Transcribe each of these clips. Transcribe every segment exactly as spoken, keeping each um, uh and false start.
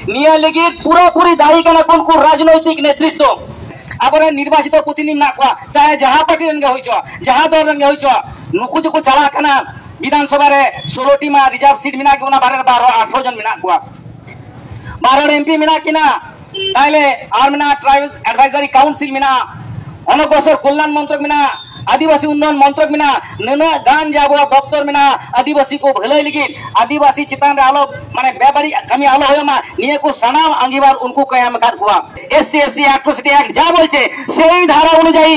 ᱱᱤᱭᱟᱹ ᱞᱟᱹᱜᱤᱫ ᱯᱩᱨᱟᱹᱯᱩᱨᱤ ᱫᱟᱭᱤ ᱠᱟᱱᱟ ᱠᱚ ᱩᱱᱠᱩ ᱨᱟᱡᱽᱱᱳᱭᱛᱤᱠ ᱱᱮᱛᱨᱤᱛᱵ᱾ ᱟᱵᱚᱨᱮᱱ ᱱᱤᱨᱵᱟᱪᱤᱛ ᱯᱨᱚᱛᱤᱱᱤᱫᱷᱤ ᱢᱮᱱᱟᱜ ᱠᱚᱣᱟ, ᱪᱟᱦᱮ ᱡᱟᱦᱟᱸ ᱯᱟᱨᱴᱤ ᱨᱮᱱ ᱜᱮ ᱦᱩᱭ ᱪᱚ, ᱡᱟᱦᱟᱸ ᱫᱚᱞ ᱨᱮᱱ ᱜᱮ ᱦᱩᱭ ᱪᱚ, ᱱᱩᱠᱩ ᱡᱮᱠᱚ ᱪᱟᱞᱟᱜ ᱠᱟᱱᱟ ᱵᱤᱫᱷᱟᱱ ᱥᱚᱵᱷᱟ ᱨᱮ, ᱥᱳᱞᱳ ᱴᱤ ᱢᱟ ᱨᱤᱡᱟᱨᱵᱷ ᱥᱤᱴ ᱢᱮᱱᱟᱜ ᱜᱮ, ᱚᱱᱟ ᱵᱟᱨᱦᱮ ᱨᱮ ᱵᱟᱨᱚ ᱟᱴᱷᱨᱚ ᱡᱚᱱ ᱢᱮᱱᱟᱜ ᱠᱚᱣᱟ, ᱵᱟᱨ ᱦᱚᱲ ᱮᱢ ᱯᱤ ᱢᱮᱱᱟᱜ ᱠᱤᱱᱟ, ᱛᱟᱦᱞᱮ ᱟᱨ ᱢᱮᱱᱟᱜᱼᱟ ᱴᱨᱟᱭᱵᱟᱞ ᱮᱰᱵᱷᱟᱭᱡᱟᱨᱤ ᱠᱟᱣᱩᱱᱥᱤᱞ ᱢᱮᱱᱟᱜᱼᱟ, ᱚᱱᱚᱜᱨᱚᱥᱚᱨ ᱠᱚᱞᱭᱟᱱ ᱢᱚᱱᱛᱨᱚᱠ ᱢᱮᱱᱟᱜᱼᱟ, ᱟᱹᱫᱤᱵᱟᱹᱥᱤ ᱩᱱᱱᱚᱭᱚᱱ ᱢᱚᱱᱛᱨᱚᱠ ᱢᱮᱱᱟᱜᱼᱟ, ᱱᱩᱱᱟᱹᱜ ᱜᱟᱱ ᱡᱮ ᱟᱵᱚᱣᱟᱜ ᱫᱚᱯᱛᱚᱨ ᱢᱮᱱᱟᱜᱼᱟ, ᱟᱹᱫᱤᱵᱟᱹᱥᱤ ᱠᱚ ᱵᱷᱟᱹᱞᱟᱹᱭ ᱞᱟᱹᱜᱤᱫ, ᱟᱹᱫᱤᱵᱟᱹᱥᱤ ᱪᱮᱛᱟᱱ ᱨᱮ ᱟᱞᱚ, ᱢᱟᱱᱮ, ᱵᱮᱵᱟᱹᱲᱤᱡ ᱠᱟᱹᱢᱤ ᱟᱞᱚ ᱦᱩᱭᱩᱜ ᱢᱟ, ᱱᱤᱭᱟᱹ ᱠᱚ ᱥᱟᱱᱟᱢ ᱟᱸᱜᱤᱵᱷᱟᱨ ᱩᱱᱠᱩ ᱠᱚ ᱮᱢ ᱟᱠᱟᱫ ᱠᱚᱣᱟ᱾ এসসি এসটি অ্যাট্রোসিটি অ্যাক্ট যা বলছে, সেই ধারা অনুযায়ী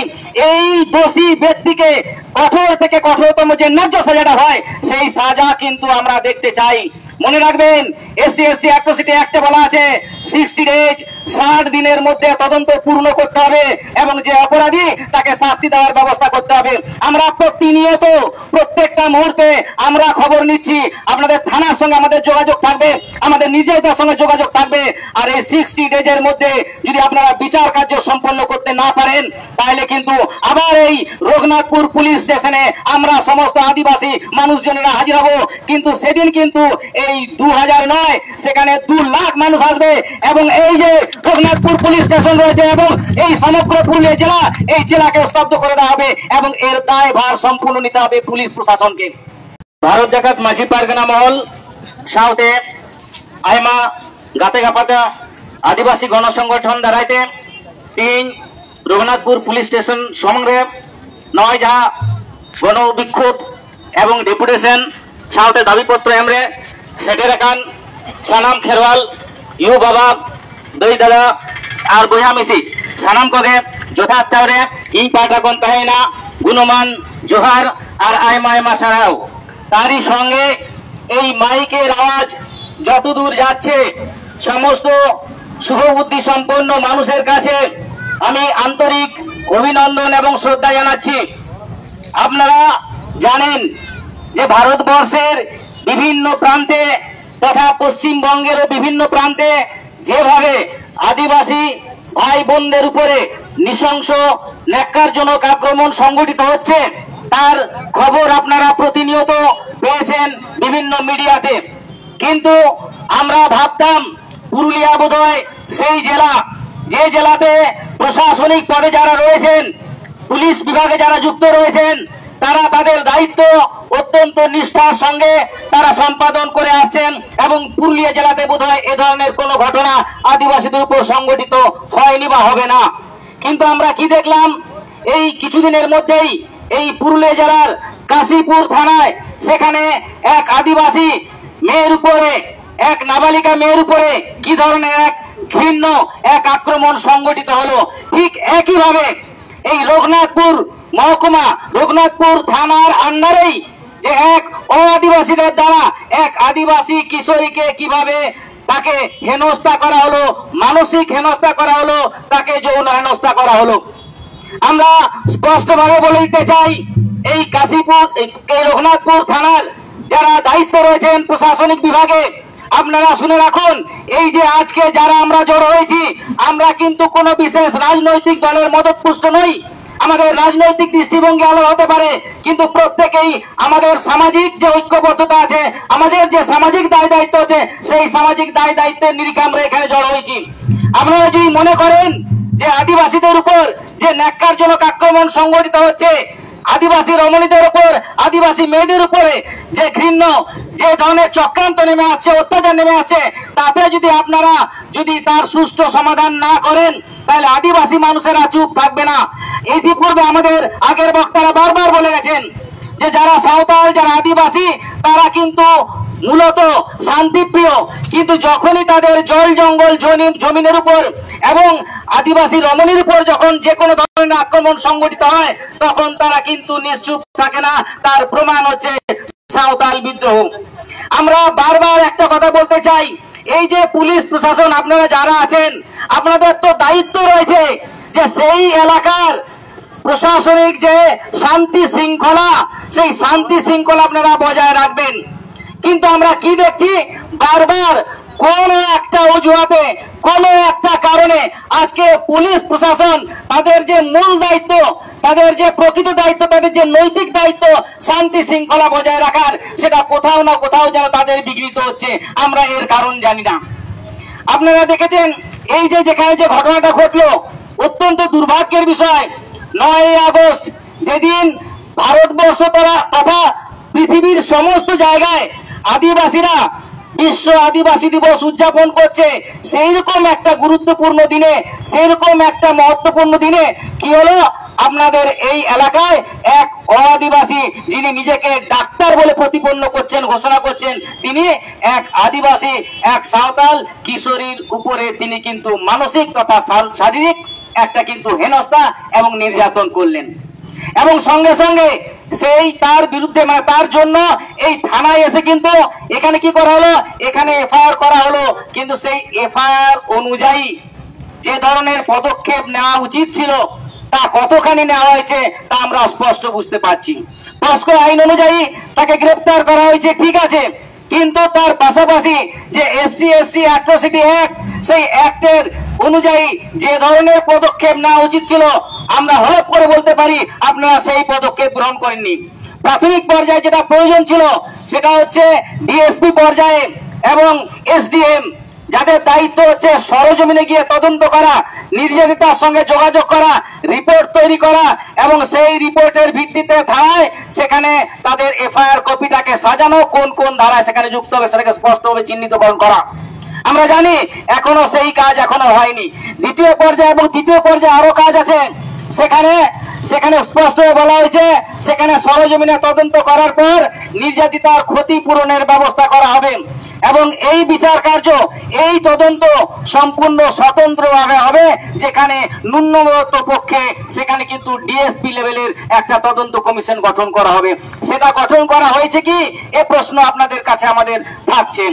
এই দোষী ব্যক্তিকে কঠোর থেকে কঠোরতম যে ন্যায্য সাজাটা হয়, সেই সাজা কিন্তু আমরা দেখতে চাই। মনে রাখবেন, এসসি এসটি অ্যাট্রোসিটি অ্যাক্টে বলা আছে, সিক্সটি ডেজ, ষাট দিনের মধ্যে তদন্ত পূর্ণ করতে হবে এবং যে অপরাধী, তাকে শাস্তি দেওয়ার ব্যবস্থা করতে হবে। আমরা প্রতিনিয়ত, প্রত্যেকটা মুহূর্তে আমরা খবর নিচ্ছি। আপনাদের থানার সঙ্গে আমাদের যোগাযোগ থাকবে, আমাদের নির্যাতিতার সঙ্গে যোগাযোগ থাকবে। আর এই সিক্সটি ডেজের মধ্যে যদি আপনারা বিচার কার্য সম্পন্ন করতে না পারেন, তাহলে কিন্তু আবার এই রঘুনাথপুর পুলিশ স্টেশনে আমরা সমস্ত আদিবাসী মানুষজনেরা হাজির হব। কিন্তু সেদিন কিন্তু এই দু হাজার নয়, সেখানে দু লাখ মানুষ আসবে এবং এই যে রঘুনাথপুর পুলিশ স্টেশন রয়েছে এবং এই সমগ্র পুরুলিয়া জেলা, এই জেলাকে স্তব্ধ করে দেওয়া হবে এবং এর দায়ভার সম্পূর্ণ নিতে হবে পুলিশ প্রশাসনকে। ভারত জাকাত মাঝি পারগানা মহল ᱥᱟᱶᱛᱮ ᱟᱭᱢᱟ ᱜᱟᱛᱮ ᱜᱟᱯᱟᱛᱮ ᱟᱹᱫᱤᱵᱟᱹᱥᱤ ᱜᱚᱱᱚ ᱥᱚᱝᱜᱚᱴᱷᱚᱱ ᱫᱟᱨᱟᱭ ᱛᱮ ᱛᱮᱦᱮᱧ ᱨᱚᱜᱷᱩᱱᱟᱛᱷᱯᱩᱨ ᱯᱩᱞᱤᱥ ᱥᱴᱮᱥᱚᱱ ᱥᱟᱢᱟᱝ ᱨᱮ ᱱᱚᱜᱼᱚᱭ ᱡᱟᱦᱟᱸ ᱜᱚᱱᱚ ᱵᱤᱠᱠᱷᱳᱵ ᱮᱵᱚᱝ ᱰᱮᱯᱩᱴᱮᱥᱚᱱ ᱥᱟᱶᱛᱮ ᱫᱟᱹᱵᱤ ᱯᱚᱛᱨᱚ ᱮᱢ ᱨᱮ ᱥᱮᱴᱮᱨ ᱟᱠᱟᱱ ᱥᱟᱱᱟᱢ ᱠᱷᱮᱨᱣᱟᱞ ᱭᱩ ᱵᱟᱵᱟ, ᱫᱟᱹᱭ ᱫᱟᱫᱟ ᱟᱨ ᱵᱚᱭᱦᱟ ᱢᱤᱥᱤ ᱥᱟᱱᱟᱢ ᱠᱚᱜᱮ ᱡᱚᱛᱷᱟᱛ ᱴᱷᱟᱶ ᱨᱮ ᱤᱧ ᱯᱟᱦᱴᱟ ᱠᱷᱚᱱ ᱛᱟᱦᱮᱸᱭᱮᱱᱟ ᱜᱩᱱᱚᱢᱟᱱ ᱡᱚᱦᱟᱨ ᱟᱨ ᱟᱭᱢᱟ ᱟᱭᱢᱟ ᱥᱟᱨᱦᱟᱣ᱾ তারই সঙ্গে এই মাইকের আওয়াজ যতদূর যাচ্ছে, সমস্ত শুভবুদ্ধি সম্পন্ন মানুষের কাছে আমি আন্তরিক অভিনন্দন এবং শ্রদ্ধা জানাচ্ছি। আপনারা জানেন যে ভারতবর্ষের বিভিন্ন প্রান্তে তথা পশ্চিমবঙ্গেরও বিভিন্ন প্রান্তে যেভাবে আদিবাসী ভাই বোনদের উপরে নৃশংস ন্যাক্কারজনক আক্রমণ সংঘটিত হচ্ছে, তার খবর আপনারা প্রতিনিয়ত পেয়েছেন বিভিন্ন মিডিয়াতে। কিন্তু আমরা ভাবতাম পুরুলিয়া বোধহয় সেই জেলা, যে জেলাতে প্রশাসনিক পদে যারা রয়েছেন, পুলিশ বিভাগে যারা যুক্ত রয়েছেন, তারা তাদের দায়িত্ব অত্যন্ত নিষ্ঠার সঙ্গে তারা সম্পাদন করে আসছেন। এবং পুরুলিয়া জেলাতে বোধহয় এ ধরনের কোনো ঘটনা আদিবাসীদের উপর সংঘটিত হয়নি বা হবে না। কিন্তু আমরা কি দেখলাম, এই কিছুদিনের মধ্যেই এই পুরুলিয়া জেলার কাশীপুর থানায় সেখানে এক আদিবাসী মেয়ের উপরে, এক নাবালিকা মেয়ের উপরে কি ধরনের এক ঘৃণ্য এক আক্রমণ সংঘটিত হলো। ঠিক একইভাবে এই রঘুনাথপুর মহকুমা, রঘুনাথপুর থানার আন্ডারেই যে এক অ আদিবাসীদের দ্বারা এক আদিবাসী কিশোরীকে কিভাবে তাকে হেনস্থা করা হলো, মানসিক হেনস্থা করা হলো, তাকে যৌন হেনস্থা করা হলো। আমরা স্পষ্টভাবে বলে দিতে চাই, এই কাশীপুর, এই রঘুনাথপুর থানার যারা দায়িত্ব রয়েছেন প্রশাসনিক বিভাগে, আপনারা শুনে রাখুন, এই যে আজকে যারা আমরা জড়ো হয়েছি, আমরা কিন্তু কোনো বিশেষ রাজনৈতিক দলের মদতপুষ্ট নই। আমাদের রাজনৈতিক দৃষ্টিভঙ্গি আলাদা হতে পারে, কিন্তু প্রত্যেকেই আমাদের সামাজিক যে ঐক্যবদ্ধতা আছে, আমাদের যে সামাজিক দায় দায়িত্ব আছে, সেই সামাজিক দায় দায়িত্বের নিরিখে আমরা এখানে জড়ো হয়েছি। আপনারা যদি মনে করেন যে আদিবাসীদের উপর যে ন্যাক্কারজনক আক্রমণ সংঘটিত হচ্ছে, আদিবাসী রমণীদের উপর, আদিবাসী মেয়েদের উপরে যে ঘৃণ্য, যে ধরনের চক্রান্ত নেমে আসছে, অত্যাচার নেমে আসছে, তাতে যদি আপনারা যদি তার সুষ্ঠু সমাধান না করেন, তাহলে আদিবাসী মানুষেরা চুপ থাকবে না। ইতিপূর্বে আমাদের আগের বক্তারা বারবার বলে গেছেন যে যারা সাঁওতাল, যারা আদিবাসী, তারা কিন্তু মূলত শান্তিপ্রিয়, কিন্তু যখনই তাদের জল জঙ্গল জনি- জমিনের উপর এবং আদিবাসী রমণীর উপর যখন যে কোনো ধরনের আক্রমণ সংঘটিত হয়, তখন তারা কিন্তু নিশ্চুপ থাকে না। তার প্রমাণ হচ্ছে সাঁওতাল বিদ্রোহ। আমরা বারবার একটা কথা বলতে চাই, এই যে পুলিশ প্রশাসন, আপনারা যারা আছেন, আপনাদের তো দায়িত্ব রয়েছে যে সেই এলাকার প্রশাসনিক যে শান্তি শৃঙ্খলা, সেই শান্তি শৃঙ্খলা আপনারা বজায় রাখবেন। কিন্তু আমরা কি দেখছি, বারবার কোনো একটা অজুহাতে, কোনো একটা কারণে আজকে পুলিশ প্রশাসন তাদের যে মূল দায়িত্ব, তাদের যে প্রকৃত দায়িত্ব, তাদের যে নৈতিক দায়িত্ব শান্তি শৃঙ্খলা বজায় রাখার, সেটা কোথাও না কোথাও যেন তাদের বিঘ্নিত হচ্ছে। আমরা এর কারণ জানি না। আপনারা দেখেছেন, এই যে যেখানে যে ঘটনাটা ঘটলো, অত্যন্ত দুর্ভাগ্যের বিষয়। নয়ই আগস্ট, যেদিন ভারতবর্ষ তারা তথা পৃথিবীর সমস্ত জায়গায় আদিবাসীরা বিশ্ব আদিবাসী দিবস উদযাপন করছে, সেই রকম একটা গুরুত্বপূর্ণ দিনে, সেই রকম একটা মহত্বপূর্ণ দিনে কি হলো? আপনাদের এই এলাকায় এক অআদিবাসী, যিনি নিজেকে ডাক্তার বলে প্রতিপন্ন করছেন, ঘোষণা করছেন, তিনি এক আদিবাসী, এক সাঁওতাল কিশোরীর উপরে তিনি কিন্তু মানসিক তথা শার- শারীরিক একটা কিন্তু হেনস্থা এবং নির্যাতন করলেন। এবং সঙ্গে সঙ্গে সেই তার বিরুদ্ধে, মানে, তার জন্য এই থানায় এসে কিন্তু এখানে কি করা হলো? এখানে এফআইআর করা হলো। কিন্তু সেই এফআইআর অনুযায়ী যে ধরনের পদক্ষেপ নেওয়া উচিত ছিল, তা কতখানি নেওয়া হয়েছে, তা আমরা স্পষ্ট বুঝতে পারছি। পক্সো আইন অনুযায়ী তাকে গ্রেপ্তার করা হয়েছে, ঠিক আছে, কিন্তু তার পাশাপাশি যে এসসি এসটি অ্যাট্রোসিটি অ্যাক্ট, সেই অ্যাক্টের অনুযায়ী যে ধরনের পদক্ষেপ নেওয়া উচিত ছিল, আমরা হলফ করে বলতে পারি, আপনারা সেই পদক্ষেপ গ্রহণ করেননি। প্রাথমিক পর্যায়ে যেটা প্রয়োজন ছিল, সেটা হচ্ছে ডিএসপি পর্যায়ে এবং এসডিএম, যাদের দায়িত্ব হচ্ছে সরজমিনে গিয়ে তদন্ত করা, নির্যাতিতার সঙ্গে যোগাযোগ করা, রিপোর্ট তৈরি করা এবং সেই রিপোর্টের ভিত্তিতে থানায় সেখানে তাদের এফআইআর কপিটাকে সাজানো, কোন কোন ধারায় সেখানে যুক্ত হবে সেটাকে স্পষ্টভাবে চিহ্নিতকরণ করা। আমরা জানি এখনো সেই কাজ এখনো হয়নি। দ্বিতীয় পর্যায়ে এবং তৃতীয় পর্যায়ে আরো কাজ আছে, সেখানে সেখানে স্পষ্ট বলা হয়েছে, সেখানে সরজমিনে তদন্ত করার পর নির্যাতিতার ক্ষতিপূরণের ব্যবস্থা করা হবে। এবং এই বিচার কার্য, এই তদন্ত সম্পূর্ণ স্বতন্ত্রভাবে হবে, যেখানে ন্যূনতম পক্ষে সেখানে কিন্তু ডিএসপি লেভেলের একটা তদন্ত কমিশন গঠন করা হবে। সেটা গঠন করা হয়েছে কি, এ প্রশ্ন আপনাদের কাছে আমাদের থাকছে।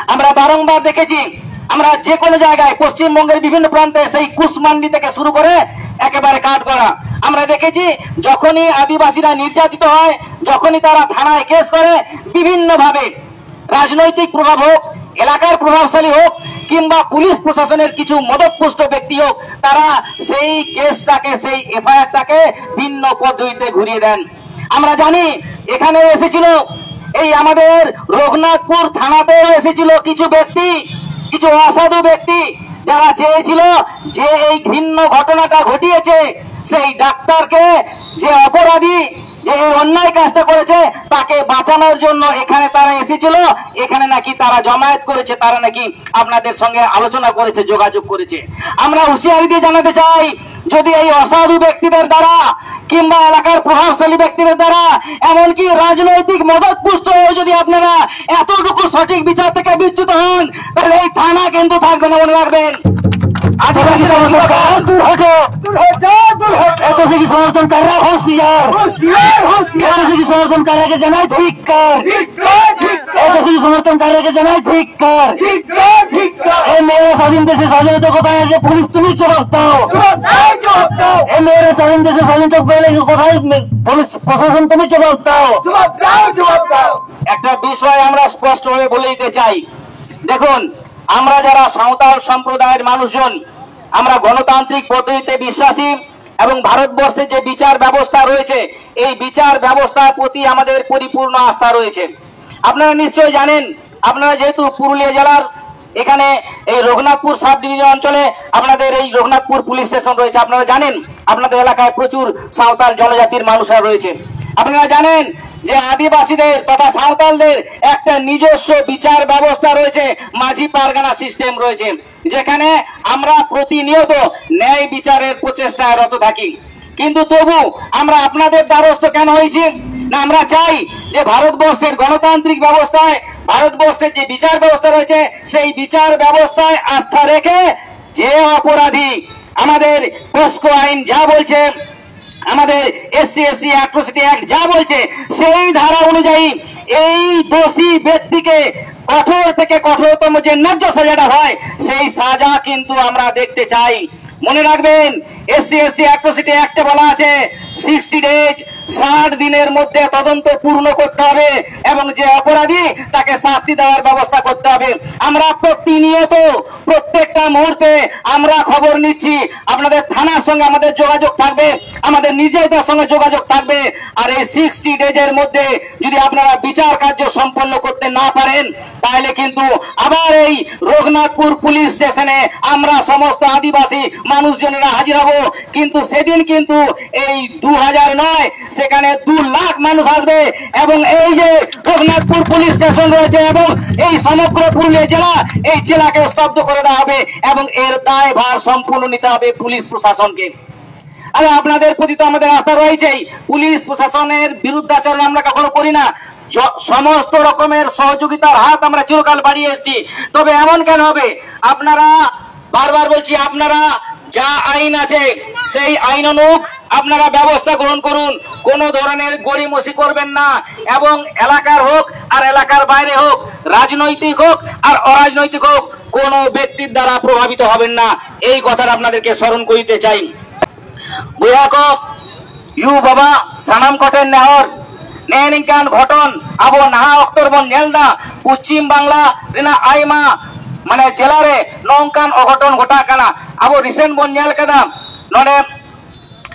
আমরা বারংবার দেখেছি, আমরা যে কোনো জায়গায় পশ্চিমবঙ্গের বিভিন্ন প্রান্তে সেই কুশমান্ডি থেকে শুরু করে একেবারে কাঠগড়া আমরা দেখেছি, যখনই আদিবাসীরা নির্যাতিত হয়, যখনই তারা থানায় কেস করে, বিভিন্নভাবে রাজনৈতিক প্রভাব হোক, এলাকার প্রভাবশালী হোক, কিংবা পুলিশ প্রশাসনের কিছু মদতপুষ্ট ব্যক্তি হোক, তারা সেই কেসটাকে, সেই এফআইআরটাকে ভিন্ন পদ্ধতিতে ঘুরিয়ে দেন। আমরা জানি এখানে এসেছিল, এই আমাদের রঘুনাথপুর থানাতেও এসেছিল কিছু ব্যক্তি, কিছু অসাধু ব্যক্তি যারা চেয়েছিল যে এই ঘৃণ্য ঘটনাটা ঘটিয়েছে সেই ডাক্তারকে, যে অপরাধী, যে এই অন্যায় কাজটা করেছে, তাকে বাঁচানোর জন্য এখানে তারা এসেছিল। এখানে নাকি তারা জমায়েত করেছে, তারা নাকি আপনাদের সঙ্গে আলোচনা করেছে, যোগাযোগ করেছে। আমরা হুঁশিয়ারি দিয়ে জানাতে চাই, যদি এই অসাধু ব্যক্তিদের দ্বারা কিংবা এলাকার প্রভাবশালী ব্যক্তিদের দ্বারা, এমনকি রাজনৈতিক মদতপুষ্ট হয়ে যদি আপনারা এতটুকু সঠিক বিচার থেকে বিচ্যুত হন, তাহলে এই থানা কিন্তু থাকবে না, মনে রাখবেন। আদিবাসী সমর্থন, दूर हटो। दूर हटो, दूर हटो। এসএসসি সমর্থনকারীরা হুঁশিয়ার। হুঁশিয়ার, হুঁশিয়ার। এসএসসি সমর্থনকারীকে জানাই ধিক্কার। ধিক্কার, ধিক্কার। এসএসসি সমর্থনকারীকে জানাই ধিক্কার। ধিক্কার, ধিক্কার। এই মেয়েরা স্বাধীন দেশে স্বাধীনতা কোথায় আছে? পুলিশ, তুমি জবাব দাও। জবাব দাও, জবাব দাও। এই মেয়েরা স্বাধীন দেশে স্বাধীনতা পেলে কোথায়? পুলিশ প্রশাসন, তুমি জবাব দাও। জবাব দাও, জবাব দাও। একটা বিষয় আমরা স্পষ্টভাবে বলে দিতে চাই। দেখুন, আমরা যারা সাঁওতাল সম্প্রদায়ের মানুষজন, আমরা গণতান্ত্রিক পদ্ধতিতে বিশ্বাসী এবং ভারতবর্ষে যে বিচার ব্যবস্থা রয়েছে, এই বিচার ব্যবস্থার প্রতি আমাদের পরিপূর্ণ আস্থা রয়েছে। আপনারা নিশ্চয়ই জানেন, আপনারা যেহেতু পুরুলিয়া জেলার এখানে এই রঘুনাথপুর সাব ডিভিশন অঞ্চলে আপনাদের এই রঘুনাথপুর পুলিশ স্টেশন রয়েছে, আপনারা জানেন আপনাদের এলাকায় প্রচুর সাঁওতাল জনজাতির মানুষরা রয়েছে। আপনারা জানেন যে আদিবাসীদের তথা সাঁওতালদের একটা নিজস্ব বিচার ব্যবস্থা রয়েছে, মাঝি পারগানা সিস্টেম রয়েছে, যেখানে আমরা প্রতিনিয়ত ন্যায় বিচারের প্রচেষ্টায় রত থাকি। কিন্তু তবু আমরা আপনাদের দ্বারস্থ কেন হয়েছি? না, আমরা চাই যে ভারতবর্ষের গণতান্ত্রিক ব্যবস্থায়, ভারতবর্ষের যে বিচার ব্যবস্থা রয়েছে, সেই বিচার ব্যবস্থায় আস্থা রেখে যে অপরাধী আমাদের পোস্কো আইন যা বলছে, আমাদের এসসি এসটি অ্যাট্রোসিটি অ্যাক্ট যা বলছে, সেই ধারা অনুযায়ী এই দোষী ব্যক্তিকে কঠোর থেকে কঠোরতম যে ন্যায্য সাজাটা হয়, সেই সাজা কিন্তু আমরা দেখতে চাই। মনে রাখবেন, এসসি এসটি অ্যাট্রোসিটি অ্যাক্টে বলা আছে সিক্সটি ডেজ, ষাট দিনের মধ্যে তদন্ত পূর্ণ করতে হবে এবং যে অপরাধী, তাকে শাস্তি দেওয়ার ব্যবস্থা করতে হবে। আমরা প্রতিনিয়ত, প্রত্যেকটা মুহূর্তে আমরা খবর নিচ্ছি। আপনাদের থানার সঙ্গে আমাদের যোগাযোগ থাকবে, আমাদের নির্যাতিতার সঙ্গে যোগাযোগ থাকবে। আর এই সিক্সটি ডেজ এর মধ্যে যদি আপনারা বিচার কার্য সম্পন্ন করতে না পারেন, তাহলে কিন্তু আবার এই রঘুনাথপুর পুলিশ স্টেশনে আমরা সমস্ত আদিবাসী মানুষজনেরা হাজির হব। কিন্তু সেদিন কিন্তু এই দু হাজার নয়, সেখানে দু লাখ মানুষ আসবে এবং এই যে রঘুনাথপুর পুলিশ স্টেশন রয়েছে এবং এই সমগ্র পুরুলিয়া জেলা, এই জেলাকে স্তব্ধ করে দেওয়া হবে এবং এর দায়ভার সম্পূর্ণ নিতে হবে পুলিশ প্রশাসনকে। আর আপনাদের প্রতি তো আমাদের আস্থা রয়েছেই, পুলিশ প্রশাসনের বিরুদ্ধাচরণ আমরা কখনো করি না। য- সমস্ত রকমের সহযোগিতার হাত আমরা চিরকাল বাড়িয়ে এসেছি। তবে এমন কেন হবে? আপনারা, বারবার বলছি, আপনারা যা আইন আছে সেই আইন অনুযায়ী আপনারা ব্যবস্থা গ্রহণ করুন। কোনো ধরনের গড়িমসি করবেন না এবং এলাকার হোক আর এলাকার বাইরে হোক, রাজনৈতিক হোক আর অরাজনৈতিক হোক, কোনো ব্যক্তির দ্বারা প্রভাবিত হবেন না, এই কথাটা আপনাদেরকে স্মরণ করিতে চাই। ᱵᱚᱭᱦᱟ ᱠᱚ, ᱭᱩ ᱵᱟᱵᱟ, ᱥᱟᱱᱟᱢ ᱠᱚᱴᱷᱮᱱ ᱱᱮᱦᱚᱨ, ᱱᱮᱜᱼᱮ ᱱᱤᱝᱠᱟᱱ ᱜᱷᱚᱴᱚᱱ ᱟᱵᱚ ᱱᱟᱦᱟᱜ ᱚᱠᱛᱚ ᱨᱮᱵᱚᱱ ᱧᱮᱞ ᱮᱫᱟ᱾ ᱯᱚᱪᱷᱤᱢ ᱵᱟᱝᱞᱟ ᱨᱮᱱᱟᱜ ᱟᱭᱢᱟ, ᱢᱟᱱᱮ, ᱡᱮᱞᱟ ᱨᱮ ᱱᱚᱝᱠᱟᱱ ᱚᱜᱷᱚᱴᱚᱱ ᱜᱷᱚᱴᱟᱜ ᱠᱟᱱᱟ᱾ ᱟᱵᱚ ᱨᱤᱥᱮᱱᱴ ᱵᱚᱱ ᱧᱮᱞ ᱠᱟᱫᱟ, ᱱᱚᱰᱮ,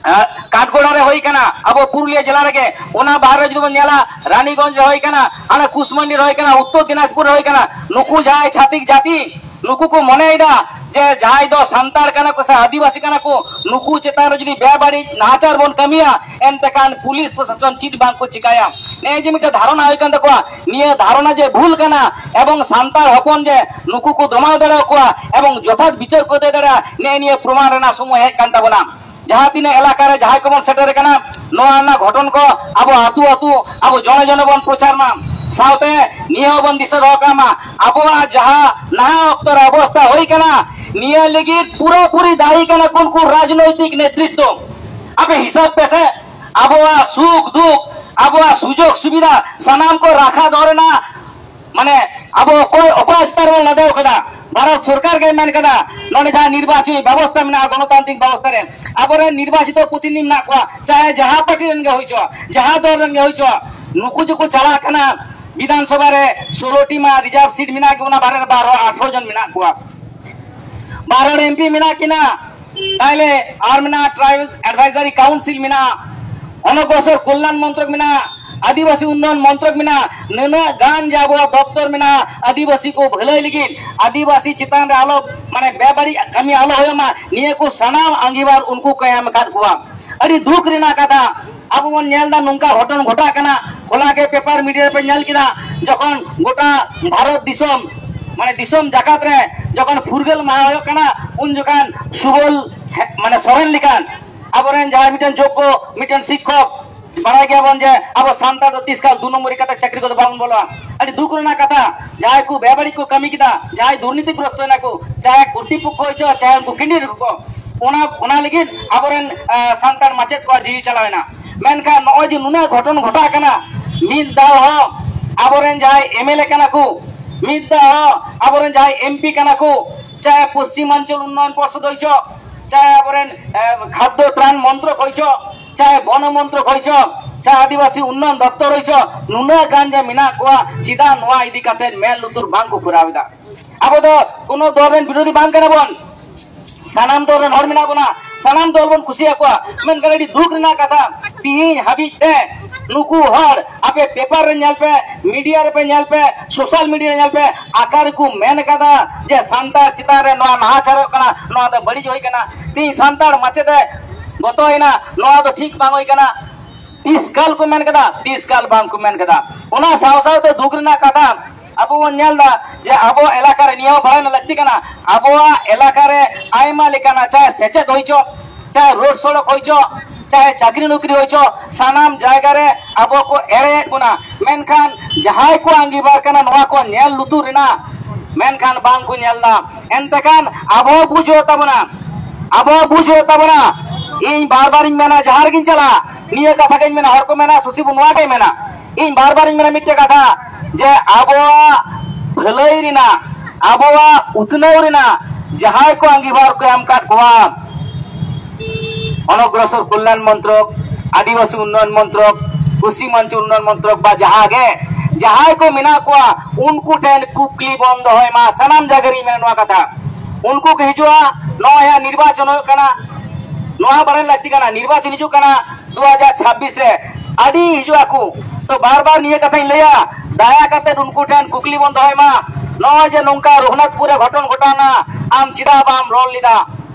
ᱟᱸ, ᱠᱟᱴᱜᱚᱲᱟ ᱨᱮ ᱦᱩᱭ ᱠᱟᱱᱟ, ᱟᱵᱚ ᱯᱩᱨᱩᱞᱤᱭᱟᱹ ᱡᱮᱞᱟ ᱨᱮᱜᱮ᱾ ᱚᱱᱟ ᱵᱟᱦᱨᱮ ᱡᱩᱫᱤ ᱵᱚᱱ ᱧᱮᱞᱟ, ᱨᱟᱱᱤᱜᱚᱸᱡᱽ ᱨᱮ ᱦᱩᱭ ᱠᱟᱱᱟ, ᱦᱟᱱᱟ ᱠᱩᱥᱢᱟᱱᱰᱤ ᱨᱮ ᱦᱩᱭ ᱠᱟᱱᱟ, ᱩᱛᱛᱚᱨ ᱫᱤᱱᱟᱡᱽᱯᱩᱨ ᱨᱮ ᱦᱩᱭ ᱠᱟᱱᱟ᱾ ᱱᱩᱠᱩ ᱡᱟᱦᱟᱸᱭ ᱪᱷᱟᱹᱛᱤᱠ ᱡᱟᱹᱛᱤ, ᱱᱩᱠᱩ ᱠᱚ ᱢᱚᱱᱮᱭᱮᱫᱟ ᱡᱮ ᱡᱟᱦᱟᱸᱭ ᱫᱚ ᱥᱟᱱᱛᱟᱲ ᱠᱟᱱᱟ ᱠᱚ ᱥᱮ ᱟᱹᱫᱤᱵᱟᱹᱥᱤ ᱠᱟᱱᱟ ᱠᱚ, ᱱᱩᱠᱩ ᱪᱮᱛᱟᱱ ᱨᱮ ᱡᱩᱫᱤ ᱵᱮᱵᱟᱹᱲᱤᱡ ᱱᱟᱦᱟᱪᱟᱨ ᱵᱚᱱ ᱠᱟᱹᱢᱤᱭᱟ, ᱮᱱᱛᱮᱠᱷᱟᱱ ᱯᱩᱞᱤᱥ ᱯᱨᱚᱥᱟᱥᱚᱱ ᱪᱮᱫ ᱵᱟᱝ ᱠᱚ ᱪᱤᱠᱟᱹᱭᱟ᱾ ᱱᱤᱭᱟᱹ ᱡᱮ ᱢᱤᱫᱴᱮᱱ ᱫᱷᱟᱨᱚᱱᱟ ᱦᱩᱭ ᱠᱟᱱ ᱛᱟᱠᱚᱣᱟ, ᱱᱤᱭᱟᱹ ᱫᱷᱟᱨᱚᱱᱟ ᱡᱮ ᱵᱷᱩᱞ ᱠᱟᱱᱟ ᱮᱵᱚᱝ ᱥᱟᱱᱛᱟᱲ ᱦᱚᱯᱚᱱ ᱡᱮ ᱱᱩᱠᱩ ᱠᱚ ᱫᱚᱢᱟᱣ ᱫᱟᱲᱮᱭᱟᱠᱚᱣᱟ ᱮᱵᱚᱝ ᱡᱚᱛᱷᱟᱛ ᱵᱤᱪᱟᱹᱨ ᱠᱚ ᱮᱢ ᱫᱟᱲᱮᱭᱟᱜᱼᱟ, ᱱᱤᱭᱟᱹ, ᱱᱤᱭᱟᱹ ᱯᱨᱚᱢᱟᱱ ᱨᱮᱱᱟᱜ ᱥᱚᱢᱚᱭ ᱦᱮᱡ ᱠᱟᱱ ᱛᱟᱵᱚᱱᱟ᱾ ᱡᱟᱦᱟᱸ ᱛᱤᱱᱟᱹᱜ ᱮᱞᱟᱠᱟ ᱨᱮ ᱡᱟᱦᱟᱸᱭ ᱠᱚᱵᱚᱱ ᱥᱮᱴᱮᱨ ᱟᱠᱟᱱᱟ, ᱱᱚᱣᱟ ᱨᱮᱱᱟᱜ ᱜᱷᱚᱴᱚᱱ ᱠᱚ ᱟᱵᱚ ᱟᱹᱛᱩ ᱟᱹᱛᱩ, ᱟᱵᱚ ᱡᱚᱱᱮ ᱡᱚᱱᱮ ᱵᱚᱱ ᱯᱨᱚᱪᱟᱨ ᱢᱟ᱾ ᱥᱟᱶᱛᱮ ᱱᱤᱭᱟᱹ ᱦᱚᱸᱵᱚᱱ ᱫᱤᱥᱟᱹ ᱫᱚᱦᱚ ᱠᱟᱜ ᱢᱟ, ᱟᱵᱚᱣᱟᱜ ᱡᱟᱦᱟᱸ ᱱᱟᱦᱟᱜ ᱚᱠᱛᱚ ᱨᱮ ᱚᱵᱚᱥᱛᱟ ᱦᱩᱭ ᱠᱟᱱᱟ, ᱱᱤᱭᱟᱹ ᱞᱟᱹᱜᱤᱫ ᱯᱩᱨᱟᱹᱯᱩᱨᱤ ᱫᱟᱭᱤ ᱠᱟᱱᱟ ᱠᱚ ᱩᱱᱠᱩ ᱨᱟᱡᱽᱱᱳᱭᱛᱤᱠ ᱱᱮᱛᱨᱤᱛᱵ᱾ ᱟᱯᱮ ᱦᱤᱥᱟᱹᱵ ᱯᱮᱥᱮ, ᱟᱵᱚᱣᱟᱜ ᱥᱩᱠ ᱫᱩᱠ, ᱟᱵᱚᱣᱟᱜ ᱥᱩᱡᱳᱜᱽ ᱥᱩᱵᱤᱫᱷᱟ ᱥᱟᱱᱟᱢ ᱠᱚ ᱨᱟᱠᱷᱟ ᱫᱚᱦᱚ ᱨᱮᱱᱟᱜ, ᱢᱟᱱᱮ, ᱟᱵᱚ ᱚᱠᱚᱭ ᱚᱠᱟ ᱪᱮᱛᱟᱱ ᱨᱮᱵᱚᱱ ᱞᱟᱫᱮ ᱟᱠᱟᱫᱟ? ᱵᱷᱟᱨᱚᱛ ᱥᱚᱨᱠᱟᱨ ᱜᱮ ᱢᱮᱱ ᱠᱟᱫᱟ, ᱱᱚᱰᱮ ᱡᱟᱦᱟᱸ ᱱᱤᱨᱵᱟᱪᱚᱱᱤ ᱵᱮᱵᱚᱥᱛᱟ ᱢᱮᱱᱟᱜᱼᱟ, ᱜᱚᱱᱚᱛᱟᱱᱛᱨᱤᱠ ᱵᱮᱵᱚᱥᱛᱟ ᱨᱮ ᱟᱵᱚᱨᱮᱱ ᱱᱤᱨᱵᱟᱪᱤᱛ ᱯᱨᱚᱛᱤᱱᱤᱫᱷᱤ ᱢᱮᱱᱟᱜ ᱠᱚᱣᱟ, ᱪᱟᱦᱮ ᱡᱟᱦᱟᱸ ᱯᱟᱨᱴᱤ ᱨᱮᱱ ᱜᱮ ᱦᱩᱭ ᱪᱚ, ᱡᱟᱦᱟᱸ ᱫᱚᱞ ᱨᱮᱱ ᱜᱮ ᱦᱩᱭ ᱪᱚ, ᱱᱩᱠᱩ ᱡᱮᱠᱚ ᱪᱟᱞᱟᱜ ᱠᱟᱱᱟ ᱵᱤᱫᱷᱟᱱ ᱥᱚᱵᱷᱟ ᱨᱮ, ᱥᱳᱞᱳ ᱴᱤ ᱢᱟ ᱨᱤᱡᱟᱨᱵᱷ ᱥᱤᱴ ᱢᱮᱱᱟᱜ ᱜᱮ, ᱚᱱᱟ ᱵᱟᱨᱦᱮ ᱨᱮ ᱵᱟᱨᱚ ᱟᱴᱷᱨᱚ ᱡᱚᱱ ᱢᱮᱱᱟᱜ ᱠᱚᱣᱟ, ᱵᱟᱨ ᱦᱚᱲ ᱮᱢ ᱯᱤ ᱢᱮᱱᱟᱜ ᱠᱤᱱᱟ, ᱛᱟᱦᱞᱮ ᱟᱨ ᱢᱮᱱᱟᱜᱼᱟ ᱴᱨᱟᱭᱵᱟᱞ ᱮᱰᱵᱷᱟᱭᱡᱟᱨᱤ ᱠᱟᱣᱩᱱᱥᱤᱞ ᱢᱮᱱᱟᱜᱼᱟ, ᱚᱱᱚᱜᱨᱚᱥᱚᱨ ᱠᱚᱞᱭᱟᱱ ᱢᱚᱱᱛᱨᱚᱠ ᱢᱮᱱᱟᱜᱼᱟ, ᱟᱹᱫᱤᱵᱟᱹᱥᱤ ᱩᱱᱱᱚᱭᱚᱱ ᱢᱚᱱᱛᱨᱚᱠ ᱢᱮᱱᱟᱜᱼᱟ, ᱱᱩᱱᱟᱹᱜ ᱜᱟᱱ ᱡᱮ ᱟᱵᱚᱣᱟᱜ ᱫᱚᱯᱛᱚᱨ ᱢᱮᱱᱟᱜᱼᱟ ᱟᱹᱫᱤᱵᱟᱹᱥᱤ ᱠᱚ ᱵᱷᱟᱹᱞᱟᱹᱭ ᱞᱟᱹᱜᱤᱫ, ᱟᱹᱫᱤᱵᱟᱹᱥᱤ ᱪᱮᱛᱟᱱ ᱨᱮ ᱟᱞᱚ, ᱢᱟᱱᱮ, ᱵᱮᱵᱟᱹᱲᱤᱡ ᱠᱟᱹᱢᱤ ᱟᱞᱚ ᱦᱩᱭᱩᱜ ᱢᱟ, ᱱᱤᱭᱟᱹ ᱠᱚ ᱥᱟᱱᱟᱢ ᱟᱸᱜᱤᱵᱷᱟᱨ ᱩᱱᱠᱩ ᱠᱚ ᱮᱢ ᱟᱠᱟᱫ ᱠᱚᱣᱟ᱾ ᱟᱹᱰᱤ ᱫᱩᱠ ᱨᱮᱱᱟᱜ ᱠᱟᱛᱷᱟ, ᱟᱵᱚ ᱵᱚᱱ ᱧᱮᱞ ᱮᱫᱟ ᱱᱚᱝᱠᱟ ᱜᱷᱚᱴᱚᱱ ᱜᱷᱚᱴᱟᱜ ᱠᱟᱱᱟ, ᱦᱚᱞᱟ ᱜᱮ ᱯᱮᱯᱟᱨ ᱢᱤᱰᱤᱭᱟ ᱨᱮᱯᱮ ᱧᱮᱞ ᱠᱮᱫᱟ, ᱡᱚᱠᱷᱚᱱ ᱜᱚᱴᱟ ᱵᱷᱟᱨᱚᱛ ᱫᱤᱥᱚᱢ, ᱢᱟᱱᱮ, ᱫᱤᱥᱚᱢ ᱡᱟᱠᱟᱛ ᱨᱮ ᱡᱚᱠᱷᱚᱱ ᱯᱷᱩᱨᱜᱟᱹᱞ ᱢᱟᱦᱟ ᱦᱩᱭᱩᱜ ᱠᱟᱱᱟ, ᱩᱱ ᱡᱚᱠᱷᱚᱱ ᱥᱩᱵᱚᱞ, ᱢᱟᱱᱮ, ᱥᱚᱨᱮᱱ ᱞᱮᱠᱟᱱ ᱟᱵᱚᱨᱮᱱ ᱡᱟᱦᱟᱸᱭ ᱢᱤᱫᱴᱮᱱ ᱡᱳᱜᱽᱜᱚ ᱢᱤᱫᱴᱮᱱ ᱥᱤᱠᱠᱷᱚᱠ, ᱵᱟᱲᱟᱭ ᱜᱮᱭᱟᱵᱚᱱ ᱡᱮ ᱟᱵᱚ ᱥᱟᱱᱛᱟᱲ ᱫᱚ ᱛᱤᱥ ᱠᱟᱞ ᱫᱩ ᱱᱚᱢᱵᱚᱨᱤ ᱠᱟᱛᱮ ᱪᱟᱹᱠᱨᱤ ᱠᱚᱫᱚ ᱵᱟᱵᱚᱱ ᱵᱚᱞᱚᱜᱼᱟ᱾ ᱟᱹᱰᱤ ᱫᱩᱠ ᱨᱮᱱᱟᱜ ᱠᱟᱛᱷᱟ, ᱡᱟᱦᱟᱸᱭ ᱠᱚ ᱵᱮᱵᱟᱹᱲᱤᱡ ᱠᱚ ᱠᱟᱹᱢᱤ ᱠᱮᱫᱟ, ᱡᱟᱦᱟᱸᱭ ᱫᱩᱨᱱᱤᱛᱤᱜᱨᱚᱥᱛᱚ ᱮᱱᱟ ᱠᱚ, ᱪᱟᱦᱮ ᱠᱚᱨᱛᱨᱤᱯᱚᱠᱠᱷᱚ ᱦᱚᱭ ᱪᱚ, ᱪᱟᱦᱮ ᱩᱱᱠᱩ ᱠᱮᱱᱰᱤᱰᱮᱴ ᱠᱚ, ᱚᱱᱟ, ᱚᱱᱟ ᱞᱟᱹᱜᱤᱫ ᱟᱵᱚᱨᱮᱱ, ᱟᱸ, ᱥᱟᱱᱛᱟᱲ ᱢᱟᱪᱮᱫ ᱠᱚᱣᱟᱜ ᱡᱤᱣᱤ ᱪᱟᱞᱟᱣ ᱮᱱᱟ᱾ ᱢᱮᱱᱠᱷᱟᱱ ᱱᱚᱜᱼᱚᱭ ᱡᱮ ᱱᱩᱱᱟᱹᱜ ᱜᱷᱚᱴᱚᱱ ᱜᱷᱚᱴᱟᱜ ᱠᱟᱱᱟ, ᱢᱤᱫ ᱫᱷᱟᱣ ᱦᱚᱸ ᱟᱵᱚᱨᱮᱱ ᱡᱟᱦᱟᱸᱭ ᱮᱢ ᱮᱞ ᱮ ᱠᱟᱱᱟ ᱠᱚ, ᱢᱤᱫ ᱫᱷᱟᱣ ᱦᱚᱸ ᱟᱵᱚᱨᱮᱱ ᱡᱟᱦᱟᱸᱭ ᱮᱢ ᱯᱤ ᱠᱟᱱᱟ ᱠᱚ, ᱪᱟᱦᱮ ᱯᱚᱥᱪᱤᱢᱟᱧᱪᱚᱞ ᱩᱱᱱᱚᱭᱚᱱ ᱯᱚᱨᱥᱚᱫ ᱦᱚᱭ ᱪᱚ, ᱪᱟᱦᱮ ᱟᱵᱚᱨᱮᱱ, ᱮ, ᱠᱷᱟᱫᱽᱫᱚ ᱛᱨᱟᱱ ᱢᱚᱱᱛᱨᱚᱠ ᱦᱚᱭ ᱪᱚ, ᱪᱟᱦᱮ ᱵᱚᱱᱚ ᱢᱚᱱᱛᱨᱚᱠ ᱦᱚᱭ ᱪᱚ, ᱪᱟᱦᱮ ᱟᱹᱫᱤᱵᱟᱹᱥᱤ ᱩᱱᱱᱚᱭᱚᱱ ᱫᱚᱯᱛᱚᱨ ᱦᱚᱭ ᱪᱚ, ᱱᱩᱱᱟᱹᱜ ᱜᱟᱱ ᱡᱮ ᱢᱮᱱᱟᱜ ᱠᱚᱣᱟ, ᱪᱮᱫᱟᱜ ᱱᱚᱣᱟ ᱤᱫᱤ ᱠᱟᱛᱮ ᱢᱮᱫ ᱞᱩᱛᱩᱨ ᱵᱟᱝ ᱠᱚ ᱠᱚᱨᱟᱣ ᱮᱫᱟ? ᱟᱵᱚ ᱫᱚ ᱠᱳᱱᱳ ᱫᱚᱞ ᱨᱮᱱ ᱵᱤᱨᱳᱫᱷᱤ ᱵᱟᱝ ᱠᱟᱱᱟ ᱵᱚᱱ, ᱥᱟᱱᱟᱢ ᱫᱚᱞ ᱨᱮᱱ ᱦᱚᱲ ᱢᱮᱱᱟᱜ ᱵᱚᱱᱟ, ᱥᱟᱱᱟᱢ ᱫᱚᱞ ᱵᱚᱱ ᱠᱩᱥᱤᱭᱟᱠᱚᱣᱟ᱾ ᱢᱮᱱᱠᱷᱟᱱ ᱟᱹᱰᱤ ᱫᱩᱠ ᱨᱮᱱᱟᱜ ᱠᱟᱛᱷᱟ, ᱛᱤᱦᱤᱧ ᱦᱟᱹᱵᱤᱡ ᱛᱮ ᱱᱩᱠᱩ ᱦᱚᱲ ᱟᱯᱮ ᱯᱮᱯᱟᱨ ᱨᱮ ᱧᱮᱞ ᱯᱮ, ᱢᱤᱰᱤᱭᱟ ᱨᱮᱯᱮ ᱧᱮᱞ ᱯᱮ, ᱥᱳᱥᱟᱞ ᱢᱤᱰᱤᱭᱟ ᱨᱮ ᱧᱮᱞ ᱯᱮ, ᱟᱠᱟ ᱨᱮᱠᱚ ᱢᱮᱱ ᱠᱟᱫᱟ ᱡᱮ ᱥᱟᱱᱛᱟᱲ ᱪᱮᱛᱟᱱ ᱨᱮ ᱱᱚᱣᱟ ᱱᱟᱦᱟᱪᱟᱨᱚᱜ ᱠᱟᱱᱟ, ᱱᱚᱣᱟ ᱫᱚ ᱵᱟᱹᱲᱤᱡ ᱦᱩᱭ ᱠᱟᱱᱟ? ᱛᱤᱦᱤᱧ ᱥᱟᱱᱛᱟᱲ ᱢᱟᱪᱮᱫ ᱮ ᱜᱚᱛᱚᱭᱮᱱᱟ, ᱱᱚᱣᱟ ᱫᱚ ᱴᱷᱤᱠ ᱵᱟᱝ ᱦᱩᱭ ᱠᱟᱱᱟ᱾ ᱛᱤᱥ ᱠᱟᱞ ᱠᱚ ᱢᱮᱱ ᱠᱟᱫᱟ, ᱛᱤᱥ ᱠᱟᱞ ᱵᱟᱝ ᱠᱚ ᱢᱮᱱ ᱠᱟᱫᱟ᱾ ᱚᱱᱟ ᱥᱟᱶ ᱥᱟᱶᱛᱮ ᱫᱩᱠ ᱨᱮᱱᱟᱜ ᱠᱟᱛᱷᱟ, ᱟᱵᱚ ᱵᱚᱱ ᱧᱮᱞ ᱮᱫᱟ ᱡᱮ ᱟᱵᱚ ᱮᱞᱟᱠᱟ ᱨᱮ, ᱱᱤᱭᱟᱹ ᱦᱚᱸ ᱵᱟᱲᱟᱭ ᱨᱮᱱᱟᱜ ᱞᱟᱹᱠᱛᱤ ᱠᱟᱱᱟ, ᱟᱵᱚᱣᱟᱜ ᱮᱞᱟᱠᱟ ᱨᱮ ᱟᱭᱢᱟ ᱞᱮᱠᱟᱱᱟᱜ, ᱪᱟᱦᱮ ᱥᱮᱪᱮᱫ ᱦᱩᱭ ᱪᱚ, ᱪᱟᱦᱮ ᱨᱳᱰ ᱥᱚᱲᱚᱠ ᱦᱩᱭ ᱪᱚ, ᱪᱟᱦᱮ ᱪᱟᱹᱠᱨᱤ ᱱᱚᱠᱨᱤ ᱦᱩᱭ ᱪᱚ, ᱥᱟᱱᱟᱢ ᱡᱟᱭᱜᱟ ᱨᱮ ᱟᱵᱚ ᱠᱚ ᱮᱲᱮᱭᱮᱫ ᱵᱚᱱᱟ᱾ ᱢᱮᱱᱠᱷᱟᱱ ᱡᱟᱦᱟᱸᱭ ᱠᱚ ᱟᱸᱜᱤᱵᱷᱟᱨ ᱠᱟᱱᱟ ᱱᱚᱣᱟ ᱠᱚ ᱧᱮᱞ ᱞᱩᱛᱩᱨ ᱨᱮᱱᱟᱜ, ᱢᱮᱱᱠᱷᱟᱱ ᱵᱟᱝ ᱠᱚ ᱧᱮᱞ ᱮᱫᱟ᱾ ᱮᱱᱛᱮ ᱠᱷᱟᱱ ᱟᱵᱚ ᱵᱩᱡᱷᱟᱹᱣ ᱛᱟᱵᱚᱱᱟ, ᱟᱵᱚ ᱵᱩᱡᱷᱟᱹᱣ ᱛᱟᱵᱚᱱᱟ᱾ ᱤᱧ ᱵᱟᱨ ᱵᱟᱨᱤᱧ ᱢᱮᱱᱟ, ᱡᱟᱦᱟᱸ ᱨᱮᱜᱤᱧ ᱪᱟᱞᱟᱜ, ᱱᱤᱭᱟᱹ ᱠᱟᱛᱷᱟ ᱜᱤᱧ ᱢᱮᱱᱟ, ᱦᱚᱲ ᱠᱚ ᱢᱮᱱᱟ, "ᱥᱩᱥᱤ ᱵᱩ ᱱᱚᱣᱟ ᱜᱮᱭ ᱢᱮᱱᱟ?" ᱤᱧ ᱵᱟᱨ ᱵᱟᱨᱤᱧ ᱢᱮᱱᱟ ᱢᱤᱫᱴᱮᱡ ᱠᱟᱛᱷᱟ, ᱡᱮ ᱟᱵᱚᱣᱟᱜ ᱵᱷᱟᱹᱞᱟᱹᱭ ᱨᱮᱱᱟᱜ, ᱟᱵᱚᱣᱟᱜ ᱩᱛᱱᱟᱹᱣ ᱨᱮᱱᱟᱜ ᱡᱟᱦᱟᱸᱭ ᱠᱚ ᱟᱸᱜᱤᱵᱷᱟᱨ ᱠᱚ ᱮᱢ ᱟᱠᱟᱫ ᱠᱚᱣᱟ, ᱚᱱᱚᱜᱨᱚᱥᱚᱨ ᱠᱚᱞᱭᱟᱱ ᱢᱚᱱᱛᱨᱚᱠ, ᱟᱹᱫᱤᱵᱟᱹᱥᱤ ᱩᱱᱱᱚᱭᱚᱱ ᱢᱚᱱᱛᱨᱚᱠ, ᱯᱚᱥᱪᱤᱢ ᱚᱧᱪᱚᱞ ᱩᱱᱱᱚᱭᱚᱱ ᱢᱚᱱᱛᱨᱚᱠ ᱵᱟ ᱡᱟᱦᱟᱸ ᱜᱮ, ᱡᱟᱦᱟᱸᱭ ᱠᱚ ᱢᱮᱱᱟᱜ ᱠᱚᱣᱟ, ᱩᱱᱠᱩ ᱴᱷᱮᱱ ᱠᱩᱠᱞᱤ ᱵᱚᱱ ᱫᱚᱦᱚᱭ ᱢᱟ᱾ ᱥᱟᱱᱟᱢ ᱡᱟᱭᱜᱟ ᱨᱮᱧ ᱢᱮᱱᱟ ᱱᱚᱣᱟ ᱠᱟᱛᱷᱟ᱾ ᱩᱱᱠᱩ ᱠᱚ ᱦᱤᱡᱩᱜᱼᱟ, ᱱᱚᱜᱼᱚᱭ ᱦᱟᱸᱜ ᱱᱤᱨᱵᱟᱪᱚᱱ ᱦᱩᱭᱩᱜ ᱠᱟᱱᱟ, ᱱᱚᱣᱟ ᱵᱟᱲᱟᱭ ᱞᱟᱹᱠᱛᱤ ᱠᱟᱱᱟ, ᱱᱤᱨᱵᱟᱪᱚᱱ ᱦᱤᱡᱩᱜ ᱠᱟᱱᱟ ᱫᱩ ᱦᱟᱡᱟᱨ ᱪᱷᱟᱵᱵᱤᱥ ᱨᱮ, ᱟᱹᱰᱤ ᱦᱤᱡᱩᱜ ᱟᱠᱚ᱾ ᱛᱚ ᱵᱟᱨ ᱵᱟᱨ ᱱᱤᱭᱟᱹ ᱠᱟᱛᱷᱟᱧ ᱞᱟᱹᱭᱟ, ᱫᱟᱭᱟ ᱠᱟᱛᱮ ᱩᱱᱠᱩ ᱴᱷᱮᱱ ᱠᱩᱠᱞᱤ ᱵᱚᱱ ᱫᱚᱦᱚᱭ ᱢᱟ᱾ ᱱᱚᱜᱼᱚᱭ ᱡᱮ ᱱᱚᱝᱠᱟ ᱨᱚᱜᱷᱩᱱᱟᱛᱷᱯᱩᱨ ᱨᱮ ᱜᱷᱚᱴᱚᱱ ᱜᱷᱚᱴᱟᱣᱱᱟ, ᱟᱢ ᱪᱮᱫᱟᱜ ᱵᱟᱢ ᱨᱚᱲ ᱞᱮᱫᱟ?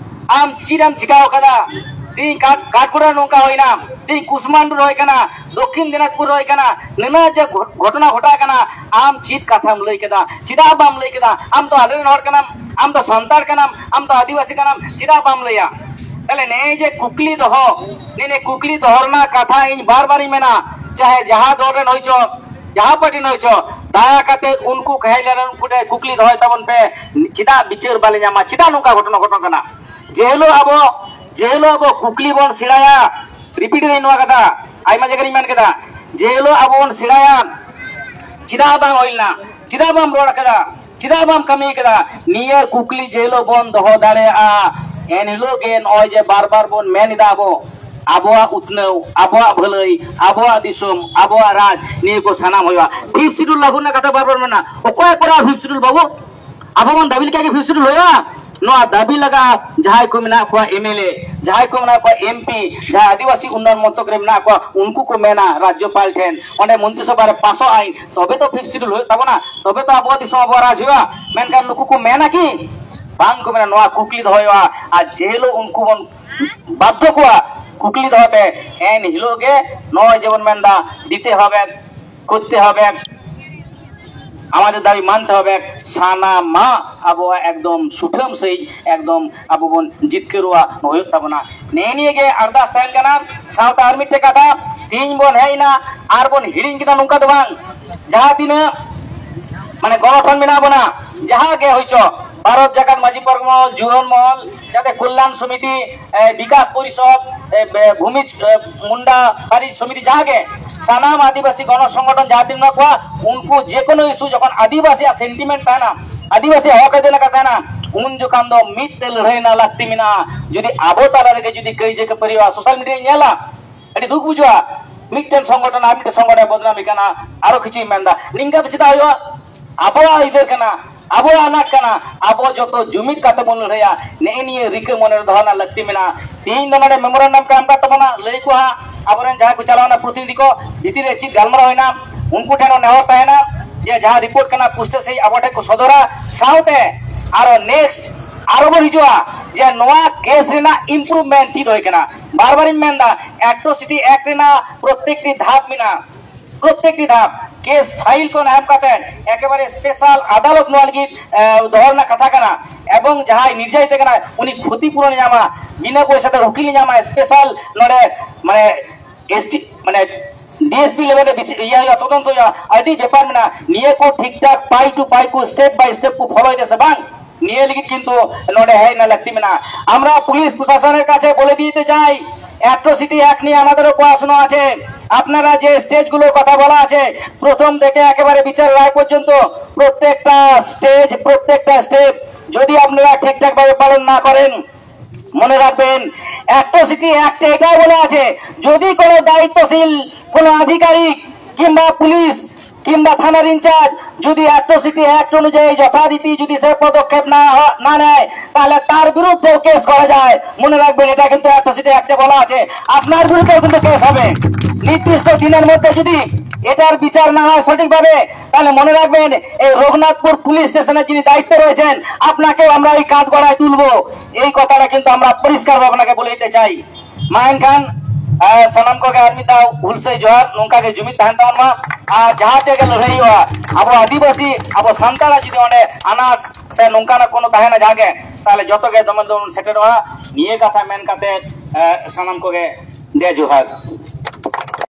ᱟᱢ ᱪᱮᱫ ᱮᱢ ᱪᱤᱠᱟᱹᱣ ᱠᱟᱫᱟ? ᱛᱤᱦᱤᱧ ᱠᱟᱴ-, ᱠᱟᱴᱠᱩᱲᱟ ᱱᱚᱝᱠᱟ ᱦᱩᱭᱱᱟ, ᱛᱤᱦᱤᱧ ᱠᱩᱥᱢᱟᱱᱰᱩ ᱨᱮ ᱦᱩᱭ ᱠᱟᱱᱟ, ᱫᱚᱠᱠᱷᱤᱱ ᱫᱤᱱᱟᱡᱽᱯᱩᱨ ᱨᱮ ᱦᱩᱭ ᱠᱟᱱᱟ, ᱱᱩᱱᱟᱹᱜ ᱡᱮ ᱜᱷᱚ-, ᱜᱷᱚᱴᱚᱱᱟ ᱜᱷᱚᱴᱟᱜ ᱠᱟᱱᱟ, ᱟᱢ ᱪᱮᱫ ᱠᱟᱛᱷᱟᱢ ᱞᱟᱹᱭ ᱠᱮᱫᱟ? ᱪᱮᱫᱟᱜ ᱵᱟᱢ ᱞᱟᱹᱭ ᱠᱮᱫᱟ? ᱟᱢ ᱫᱚ ᱟᱞᱮᱨᱮᱱ ᱦᱚᱲ ᱠᱟᱱᱟᱢ, ᱟᱢ ᱫᱚ ᱥᱟᱱᱛᱟᱲ ᱠᱟᱱᱟᱢ, ᱟᱢ ᱫᱚ ᱟᱹᱫᱤᱵᱟᱹᱥᱤ ᱠᱟᱱᱟᱢ, ᱪᱮᱫᱟᱜ ᱵᱟᱢ ᱞᱟᱹᱭᱟ? ᱛᱟᱦᱞᱮ ᱱᱮᱜᱼᱮ ᱡᱮ ᱠᱩᱠᱞᱤ ᱫᱚᱦᱚ, ᱱᱮᱜᱼᱮ ᱠᱩᱠᱞᱤ ᱫᱚᱦᱚ ᱨᱮᱱᱟᱜ ᱠᱟᱛᱷᱟ ᱤᱧ ᱵᱟᱨ ᱵᱟᱨᱤᱧ ᱢᱮᱱᱟ, ᱪᱟᱦᱮ ᱡᱟᱦᱟᱸ ᱫᱚᱞ ᱨᱮᱱ ᱦᱩᱭ ᱪᱚ, ᱡᱟᱦᱟᱸ ᱯᱟᱨᱴᱤ ᱨᱮᱱ ᱦᱩᱭ ᱪᱚ, ᱫᱟᱭᱟ ᱠᱟᱛᱮ ᱩᱱᱠᱩ ᱠᱚ ᱦᱮᱡ ᱞᱮᱱ ᱩᱱᱠᱩ ᱴᱷᱮᱱ ᱠᱩᱠᱞᱤ ᱫᱚᱦᱚᱭ ᱛᱟᱵᱚᱱ ᱯᱮ, ᱪᱮᱫᱟᱜ ᱵᱤᱪᱟᱹᱨ ᱵᱟᱞᱮ ᱧᱟᱢᱟ? ᱪᱮᱫᱟᱜ ᱱᱚᱝᱠᱟ ᱜᱷᱚᱴᱚᱱᱟ ᱜᱷᱚᱴᱚᱱ ᱠᱟᱱᱟ? ᱡᱮ ᱦᱤᱞᱳᱜ ᱟᱵᱚ, ᱡᱮ ᱦᱤᱞᱳᱜ ᱟᱵᱚ ᱠᱩᱠᱞᱤ ᱵᱚᱱ ᱥᱮᱬᱟᱭᱟ, ᱨᱤᱯᱤᱴ ᱨᱮ ᱱᱚᱣᱟ ᱠᱟᱛᱷᱟ ᱟᱭᱢᱟ ᱡᱟᱭᱜᱟ ᱨᱤᱧ ᱢᱮᱱ ᱠᱮᱫᱟ, ᱡᱮ ᱦᱤᱞᱳᱜ ᱟᱵᱚ ᱵᱚᱱ ᱥᱮᱬᱟᱭᱟ, ᱪᱮᱫᱟᱜ ᱵᱟᱝ ᱦᱩᱭ ᱞᱮᱱᱟ? ᱪᱮᱫᱟᱜ ᱵᱟᱢ ᱨᱚᱲ ᱠᱟᱫᱟ? ᱪᱮᱫᱟᱜ ᱵᱟᱢ ᱠᱟᱹᱢᱤ ᱠᱟᱫᱟ? ᱱᱤᱭᱟᱹ ᱠᱩᱠᱞᱤ ᱡᱮ ᱦᱤᱞᱳᱜ ᱵᱚᱱ ᱫᱚᱦᱚ ᱫᱟᱲᱮᱭᱟᱜᱼᱟ, ᱮᱱ ᱦᱤᱞᱳᱜ ᱜᱮ ᱱᱚᱜᱼᱚᱭ ᱡᱮ ᱵᱟᱨ ᱵᱟᱨ ᱵᱚᱱ ᱢᱮᱱ ᱮᱫᱟ ᱟᱵᱚ, ᱟᱵᱚᱣᱟᱜ ᱩᱛᱱᱟᱹᱣ, ᱟᱵᱚᱣᱟᱜ ᱵᱷᱟᱹᱞᱟᱹᱭ, ᱟᱵᱚᱣᱟᱜ ᱫᱤᱥᱚᱢ, ᱟᱵᱚᱣᱟᱜ ᱨᱟᱡᱽ, ᱱᱤᱭᱟᱹ ᱠᱚ ᱥᱟᱱᱟᱢ ᱦᱩᱭᱩᱜᱼᱟ᱾ ᱯᱷᱤᱯᱛᱷ ᱥᱤᱰᱩᱞ ᱞᱟᱹᱜᱩ ᱨᱮᱱᱟᱜ ᱠᱟᱛᱷᱟ ᱵᱟᱨ ᱵᱟᱨ ᱢᱮᱱᱟ, ᱚᱠᱚᱭ ᱠᱚᱨᱟᱣ ᱯᱷᱤᱯᱛᱷ ᱥᱤᱰᱩᱞ ᱵᱟᱹᱵᱩ? ᱟᱵᱚ ᱵᱚᱱ ᱫᱟᱹᱵᱤ ᱞᱮᱠᱷᱟᱡ ᱜᱮ ᱯᱷᱤᱯᱛᱷ ᱥᱤᱰᱩᱞ ᱦᱩᱭᱩᱜᱼᱟ? ᱱᱚᱣᱟ ᱫᱟᱹᱵᱤ ᱞᱟᱜᱟᱜᱼᱟ ᱡᱟᱦᱟᱸᱭ ᱠᱚ ᱢᱮᱱᱟᱜ ᱠᱚᱣᱟ ᱮᱢ ᱮᱞ ᱮ, ᱡᱟᱦᱟᱸᱭ ᱠᱚ ᱢᱮᱱᱟᱜ ᱠᱚᱣᱟ ᱮᱢ ᱯᱤ, ᱡᱟᱦᱟᱸᱭ ᱟᱹᱫᱤᱵᱟᱹᱥᱤ ᱩᱱᱱᱚᱭᱚᱱ ᱢᱚᱱᱛᱨᱚᱠ ᱨᱮ ᱢᱮᱱᱟᱜ ᱠᱚᱣᱟ, ᱩᱱᱠᱩ ᱠᱚ ᱢᱮᱱᱟ ᱨᱟᱡᱽᱡᱚᱯᱟᱞ ᱴᱷᱮᱱ, ᱚᱸᱰᱮ ᱢᱚᱱᱛᱨᱤ ᱥᱚᱵᱷᱟ ᱨᱮ ᱯᱟᱥᱚᱜ ᱟᱭ, ᱛᱚᱵᱮ ᱛᱚ ᱯᱷᱤᱯᱛᱷ ᱥᱤᱰᱩᱞ ᱦᱩᱭᱩᱜ ᱛᱟᱵᱚᱱᱟ, ᱛᱚᱵᱮ ᱛᱚ ᱟᱵᱚᱣᱟᱜ ᱫᱤᱥᱚᱢ ᱟᱵᱚᱣᱟᱜ ᱨᱟᱡᱽ ᱦᱩᱭᱩᱜᱼᱟ᱾ ᱢᱮᱱᱠᱷᱟᱱ ᱱᱩᱠᱩ ᱠᱚ ᱢᱮᱱᱟ ᱠᱤ? ᱵᱟᱝ ᱠᱚ ᱢᱮᱱᱟ᱾ ᱱᱚᱣᱟ ᱠᱩᱠᱞᱤ ᱫᱚᱦᱚᱭ ᱦᱩᱭᱩᱜᱼᱟ᱾ ᱟᱨ ᱡᱮ ᱦᱤᱞᱳᱜ ᱩᱱᱠᱩ ᱵᱚᱱ ᱵᱟᱫᱽᱫᱷᱚ ᱠᱚᱣᱟ ᱠᱩᱠᱞᱤ ᱫᱚᱦᱚ ᱛᱮ, ᱮᱱ ᱦᱤᱞᱳᱜ ᱜᱮ ᱱᱚᱜᱼᱚᱭ ᱡᱮᱵᱚᱱ ᱢᱮᱱᱫᱟ, দিতে হবে, করতে হবে, আমাদের দাবি মানতে হবে, ᱥᱟᱱᱟᱢᱟᱜ ᱟᱵᱚᱣᱟᱜ ᱮᱠᱫᱚᱢ ᱥᱩᱴᱷᱟᱹᱢ ᱥᱟᱺᱦᱤᱡ ᱮᱠᱫᱚᱢ ᱟᱵᱚ ᱵᱚᱱ ᱡᱤᱛᱠᱟᱹᱨᱚᱜᱼᱟ, ᱦᱩᱭᱩᱜ ᱛᱟᱵᱚᱱᱟ᱾ ᱱᱮᱜᱼᱮ ᱱᱤᱭᱟᱹ ᱜᱮ ᱟᱨᱫᱟᱥ ᱛᱟᱦᱮᱱ ᱠᱟᱱᱟ᱾ ᱥᱟᱶᱛᱮ ᱟᱨ ᱢᱤᱫᱴᱮᱡ ᱠᱟᱛᱷᱟ, ᱛᱤᱦᱤᱧ ᱵᱚᱱ ᱦᱮᱡ ᱮᱱᱟ ᱟᱨ ᱵᱚᱱ ᱦᱤᱲᱤᱧ ᱠᱮᱫᱟ, ᱱᱚᱝᱠᱟ ᱫᱚ ᱵᱟᱝ᱾ ᱡᱟᱦᱟᱸ ᱛᱤᱱᱟᱹᱜ ᱢᱟᱱᱮ ᱜᱚᱱᱚᱴᱷᱚᱱ ᱢᱮᱱᱟᱜ ᱵᱚᱱᱟ, ᱡᱟᱦᱟᱸ ᱜᱮ ᱦᱩᱭ ᱪᱚ, ᱵᱷᱟᱨᱚᱛ ᱡᱟᱠᱟᱛ ᱢᱟᱹᱡᱷᱤ ᱯᱟᱨᱜᱟᱱᱟ ᱢᱚᱦᱚᱞ, ᱡᱩᱣᱟᱹᱱ ᱢᱚᱦᱚᱞ, ᱡᱟᱛᱮ ᱠᱚᱞᱭᱟᱱ ᱥᱚᱢᱤᱛᱤ, ᱮ, ᱵᱤᱠᱟᱥ ᱯᱚᱨᱤᱥᱚᱫ, ᱮ, ᱵᱮ-, ᱵᱷᱩᱢᱤᱡᱽ, ᱮ, ᱢᱩᱱᱰᱟ ᱯᱟᱹᱨᱤᱥ ᱥᱚᱢᱤᱛᱤ, ᱡᱟᱦᱟᱸ ᱜᱮ ᱥᱟᱱᱟᱢ ᱟᱹᱫᱤᱵᱟᱹᱥᱤ ᱜᱚᱱᱚ ᱥᱚᱝᱜᱚᱴᱷᱚᱱ ᱡᱟᱦᱟᱸ ᱛᱤᱱ ᱢᱮᱱᱟᱜ ᱠᱚᱣᱟ, ᱩᱱᱠᱩ ᱡᱮᱠᱳᱱᱳ ᱤᱥᱩ ᱡᱚᱠᱷᱚᱱ ᱟᱹᱫᱤᱵᱟᱹᱥᱤᱭᱟᱜ ᱥᱮᱱᱴᱤᱢᱮᱱᱴ ᱛᱟᱦᱮᱱᱟ, ᱟᱹᱫᱤᱵᱟᱹᱥᱤᱭᱟᱜ ᱦᱚᱠ ᱟᱹᱭᱫᱟᱹᱨ ᱞᱮᱠᱟ ᱛᱟᱦᱮᱱᱟ, ᱩᱱ ᱡᱚᱠᱷᱚᱱ ᱫᱚ ᱢᱤᱫ ᱛᱮ ᱞᱟᱹᱲᱦᱟᱹᱭ ᱨᱮᱱᱟᱜ ᱞᱟᱹᱠᱛᱤ ᱢᱮᱱᱟᱜᱼᱟ᱾ ᱡᱩᱫᱤ ᱟᱵᱚ ᱛᱟᱞᱟ ᱨᱮᱜᱮ ᱡᱩᱫᱤ ᱠᱟᱹᱭᱡᱟᱹ ᱠᱷᱟᱹᱯᱟᱹᱨᱤ ᱦᱩᱭᱩᱜᱼᱟ, ᱥᱳᱥᱟᱞ ᱢᱤᱰᱤᱭᱟᱭ ᱧᱮᱞᱟ, ᱟᱹᱰᱤ ᱫᱩᱠ ᱵᱩᱡᱷᱟᱹᱜᱼᱟ᱾ ᱢᱤᱫᱴᱮᱱ ᱥᱚᱝᱜᱚᱴᱷᱚᱱ ᱟᱨ ᱢᱤᱫᱴᱮᱱ ᱥᱚᱝᱜᱚᱴᱷᱚᱱ ᱵᱚᱫᱱᱟᱢᱤ ᱠᱟᱱᱟ, ᱟᱨᱚ ᱠᱤᱪᱷᱩᱧ ᱢᱮᱱᱫᱟ, ᱱᱤᱝᱠᱟ ᱫᱚ ᱪᱮᱫᱟᱜ ᱦᱩᱭᱩᱜᱼᱟ? ᱟᱵᱚᱣᱟᱜ ᱟᱹᱭᱫᱟᱹᱨ ᱠᱟᱱᱟ, ᱟᱵᱚᱣᱟᱜ ᱟᱱᱟᱴ ᱠᱟᱱᱟ, ᱟᱵᱚ ᱡᱚᱛᱚ ᱡᱩᱢᱤᱫ ᱠᱟᱛᱮ ᱵᱚᱱ ᱞᱟᱹᱲᱦᱟᱹᱭᱟ᱾ ᱱᱮᱜᱼᱮ ᱱᱤᱭᱟᱹ ᱨᱤᱠᱟᱹ ᱢᱚᱱᱮ ᱨᱮ ᱫᱚᱦᱚ ᱨᱮᱱᱟᱜ ᱞᱟᱹᱠᱛᱤ ᱢᱮᱱᱟᱜᱼᱟ᱾ ᱛᱤᱦᱤᱧ ᱫᱚ ᱱᱚᱰᱮ ᱢᱮᱢᱳᱨᱮᱱᱰᱟᱢ ᱠᱚ ᱮᱢ ᱠᱟᱜ ᱛᱟᱵᱚᱱᱟ, ᱞᱟᱹᱭ ᱠᱚ ᱦᱟᱸᱜ ᱟᱵᱚᱨᱮᱱ ᱡᱟᱦᱟᱸᱭ ᱠᱚ ᱪᱟᱞᱟᱣᱱᱟ ᱯᱨᱚᱛᱤᱱᱤᱫᱷᱤ ᱠᱚ, ᱵᱷᱤᱛᱤᱨ ᱨᱮ ᱪᱮᱫ ᱜᱟᱞᱢᱟᱨᱟᱣ ᱦᱩᱭᱱᱟ, ᱩᱱᱠᱩ ᱴᱷᱮᱱ ᱦᱚᱸ ᱱᱮᱦᱚᱨ ᱛᱟᱦᱮᱱᱟ ᱡᱮ ᱡᱟᱦᱟᱸ ᱨᱤᱯᱳᱨᱴ ᱠᱟᱱᱟ ᱯᱩᱥᱴᱟᱹᱣ ᱥᱟᱺᱦᱤᱡ ᱟᱵᱚ ᱴᱷᱮᱱ ᱠᱚ ᱥᱚᱫᱚᱨᱟ᱾ ᱥᱟᱶᱛᱮ ᱟᱨᱚ ᱱᱮᱠᱥᱴ ᱟᱨᱚ ᱵᱚᱱ ᱦᱤᱡᱩᱜᱼᱟ ᱡᱮ ᱱᱚᱣᱟ ᱠᱮᱥ ᱨᱮᱱᱟᱜ ᱤᱢᱯᱨᱩᱵᱷᱢᱮᱱᱴ ᱪᱮᱫ ᱦᱩᱭ ᱠᱟᱱᱟ᱾ ᱵᱟᱨ ᱵᱟᱨᱤᱧ ᱢᱮᱱᱫᱟ, ᱮᱴᱨᱚᱥᱤᱴᱤ ᱮᱠᱴ ᱨᱮᱱᱟᱜ ᱯᱨᱚᱛᱮᱠᱴᱤ ᱫᱷᱟᱯ ᱢᱮᱱᱟᱜᱼᱟ, ᱯᱨᱚᱛᱮᱠᱴᱤ ᱫᱷᱟᱯ ᱠᱮᱥ ᱯᱷᱟᱭᱤᱞ ᱠᱷᱚᱱ ᱮᱦᱚᱵ ᱠᱟᱛᱮ ᱮᱠᱮᱵᱟᱨᱮ ᱥᱯᱮᱥᱟᱞ ᱟᱫᱟᱞᱚᱛ ᱱᱚᱣᱟ ᱞᱟᱹᱜᱤᱫ ᱮ, ᱫᱚᱦᱚ ᱨᱮᱱᱟᱜ ᱠᱟᱛᱷᱟ ᱠᱟᱱᱟ᱾ ᱮᱵᱚᱝ ᱡᱟᱦᱟᱸᱭ ᱱᱤᱨᱡᱟᱭᱤᱛ ᱠᱟᱱᱟᱭ ᱩᱱᱤ ᱠᱷᱚᱛᱤ ᱯᱩᱨᱚᱱ ᱧᱟᱢᱟ, ᱵᱤᱱᱟᱹ ᱯᱚᱭᱥᱟ ᱛᱮ ᱩᱠᱤᱞ ᱧᱟᱢᱟ, ᱥᱯᱮᱥᱟᱞ ᱱᱚᱰᱮ ᱢᱟᱱᱮ ᱮᱥᱴᱤ ᱢᱟᱱᱮ ᱰᱤᱮᱥᱯᱤ ᱞᱮᱵᱮᱞ ᱨᱮ ᱵᱤᱪ- ᱤᱭᱟᱹ ᱦᱩᱭᱩᱜᱼᱟ, ᱛᱚᱫᱚᱱᱛᱚ ᱦᱩᱭᱩᱜᱼᱟ᱾ ᱟᱹᱰᱤ ᱵᱮᱯᱟᱨ ᱢᱮᱱᱟᱜᱼᱟ, ᱱᱤᱭᱟᱹ ᱠᱚ ᱴᱷᱤᱠ ᱴᱷᱟᱠ ᱯᱟᱭ ᱴᱩ ᱯᱟᱭ ᱠᱚ ᱥᱴᱮᱯ ᱵᱟᱭ ᱥᱴᱮᱯ ᱠᱚ ᱯᱷᱚᱞᱚᱭ ᱫᱟ ᱥᱮ ᱵᱟᱝ, ᱱᱤᱭᱟᱹ ᱞᱟᱹᱜᱤᱫ ᱠᱤᱱᱛᱩ ᱱᱚᱰᱮ ᱦᱮᱡ ᱨᱮᱱᱟᱜ ᱞᱟᱹᱠᱛᱤ ᱢᱮᱱᱟᱜᱼᱟ᱾ ᱟᱢᱨᱟ পুলিশ প্রশাসনের কাছে বলে দিতে চাই, অ্যাট্রোসিটি অ্যাক্ট নিয়ে আমাদেরও পড়াশোনা আছে। আপনারা যে স্টেজগুলোর কথা বলা আছে, প্রথম থেকে একেবারে বিচার রায় পর্যন্ত প্রত্যেকটা স্টেজ, প্রত্যেকটা স্টেপ যদি আপনারা ঠিকঠাক ভাবে পালন না করেন, মনে রাখবেন, অ্যাট্রোসিটি অ্যাক্টে এটাও বলা আছে, যদি কোনো দায়িত্বশীল কোনো আধিকারিক কিংবা পুলিশ কিংবা থানার ইনচার্জ যদি অ্যাট্রোসিটি অ্যাক্ট অনুযায়ী যথারীতি যদি সে পদক্ষেপ না হ- না নেয়, তাহলে তার বিরুদ্ধেও কেস করা যায়। মনে রাখবেন, এটা কিন্তু অ্যাট্রোসিটি অ্যাক্টে বলা আছে, আপনার বিরুদ্ধেও কিন্তু কেস হবে। নির্দিষ্ট দিনের মধ্যে যদি এটার বিচার না হয় সঠিকভাবে, তাহলে মনে রাখবেন, এই রঘুনাথপুর পুলিশ স্টেশনের যিনি দায়িত্বে রয়েছেন, আপনাকেও আমরা ওই কাঠগড়ায় তুলবো। এই কথাটা কিন্তু আমরা পরিষ্কারভাবে আপনাকে বলে দিতে চাই। ᱢᱟ ᱮᱱᱠᱷᱟᱱ, ᱟᱨ ᱥᱟᱱᱟᱢ ᱠᱚᱜᱮ ᱟᱨ ᱢᱤᱫ ᱫᱷᱟᱣ ᱦᱩᱞᱥᱟᱹᱭ ᱡᱚᱦᱟᱨ᱾ ᱱᱚᱝᱠᱟ ᱜᱮ ᱡᱩᱢᱤᱫ ᱛᱟᱦᱮᱱ ᱛᱟᱵᱚᱱ ᱢᱟ᱾ ᱟᱨ ᱡᱟᱦᱟᱸ ᱛᱮᱜᱮ ᱞᱟᱹᱲᱦᱟᱹᱭ ᱦᱩᱭᱩᱜᱼᱟ, ᱟᱵᱚ ᱟᱹᱫᱤᱵᱟᱹᱥᱤ, ᱟᱵᱚ ᱥᱟᱱᱛᱟᱲᱟᱜ ᱡᱩᱫᱤ ᱚᱸᱰᱮ ᱟᱱᱟᱴ ᱥᱮ ᱱᱚᱝᱠᱟᱱᱟᱜ ᱠᱳᱱᱳ ᱛᱟᱦᱮᱱᱟ ᱡᱟᱦᱟᱸ ᱜᱮ, ᱛᱟᱦᱚᱞᱮ ᱡᱚᱛᱚ ᱜᱮ ᱫᱚᱢᱮ ᱫᱚᱵᱚᱱ ᱥᱮᱴᱮᱨᱚᱜᱼᱟ᱾ ᱱᱤᱭᱟᱹ ᱠᱟᱛᱷᱟ ᱢᱮᱱ ᱠᱟᱛᱮ, ᱮ, ᱥᱟᱱᱟᱢ ᱠᱚᱜᱮ ᱡᱚᱦᱟᱨ᱾